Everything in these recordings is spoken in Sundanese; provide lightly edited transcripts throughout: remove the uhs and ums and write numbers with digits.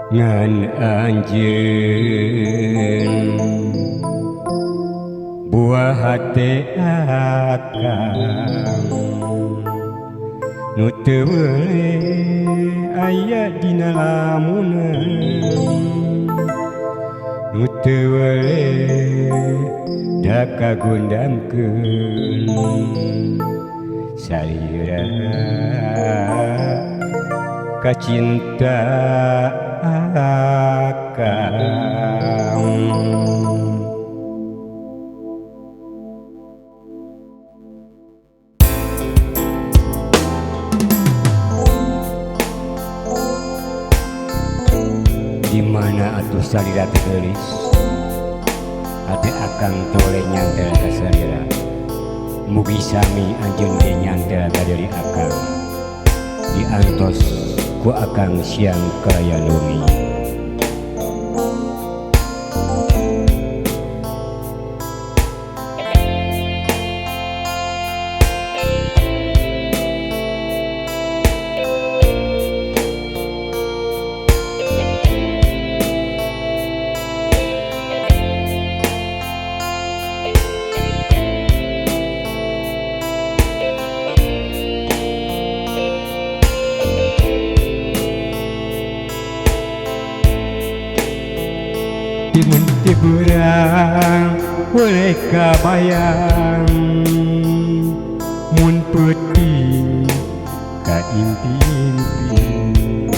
Ngan anjeun buah hate akang nu teu weuleh aya dina lamunan, nu teu weuleh da kagundamkeun salira kacinta akang. Di mana atuh salira teh geulis, hate akang teu weleh nyantel ka salira. Mugi sami anjeun ge nyantel ka deuri akang, diantos ku akang siang kalayan wengi. Timun ti beurang weleh kabayang, mun peuting ka impi-impi,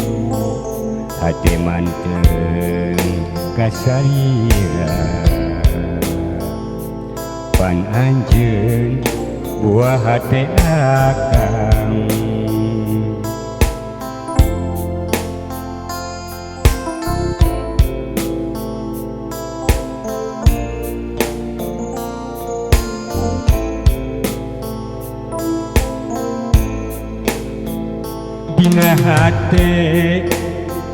hate manteng ka salira. Pan anjeun buah hate akang. Dina hate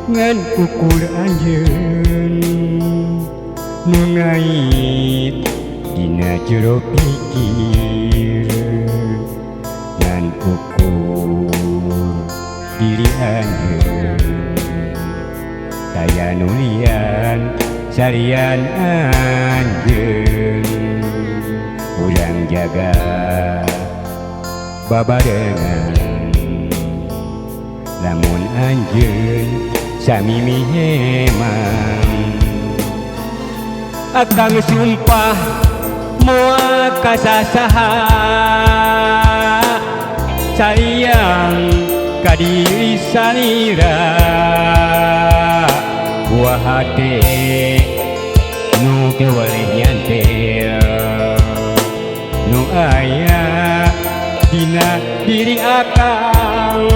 ngan ukur anjeun nu ngait dina jero pikir, ngan ukur diri anjeun taya nu lian salian anjeun. Urang jaga babarengan lamun anjeun sami mihemang. Akang sumpah moal ka sasaha, sayang ka diri salira. Buah hate nu teu weleh nyantel, nu aya dina diri akang.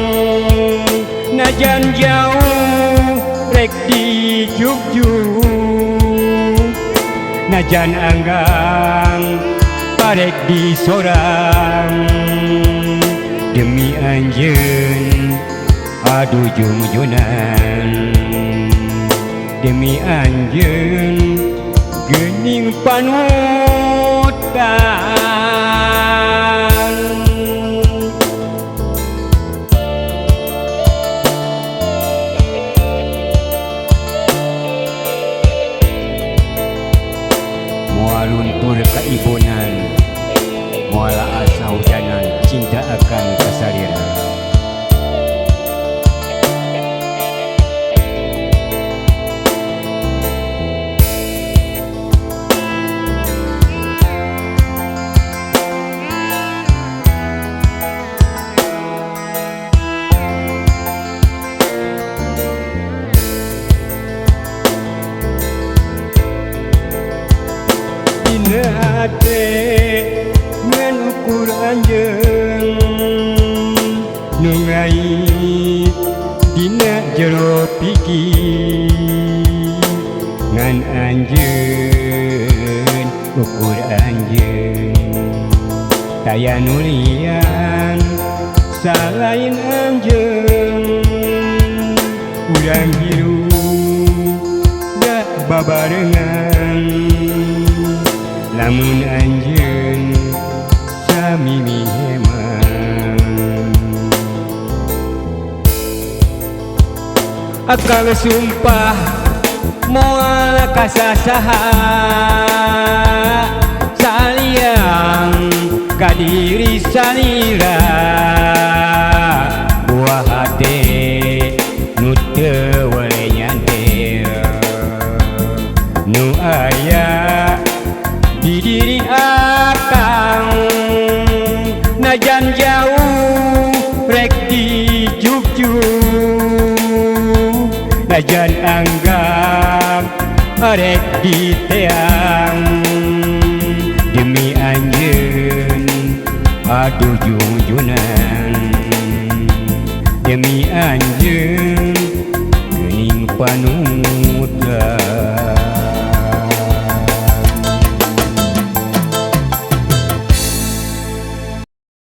Najan jauh rek dijugjug, najan anggang parek disorang, demi anjeun adu jungjunan, demi anjeun geuning panutan. Moal luntur kaibonan, moal asa hujanan, cinta akang ka salira. Dina hate ngan ukur anjeun nu ngait dina jero pikir, ngan anjeun ukur anjeun taya nu lian salain anjeun. Urang hirup da babarengan lamun anjeun sami mihemang. Akang sumpah moal kasasaha saliang ka diri salira buah hate nu teu weleh nyantil nu aya di diri akang najan jauh rek dijugjug najan anggap rek diteang demi anjeun aduh jungjunan demi anjeun geuning panutan.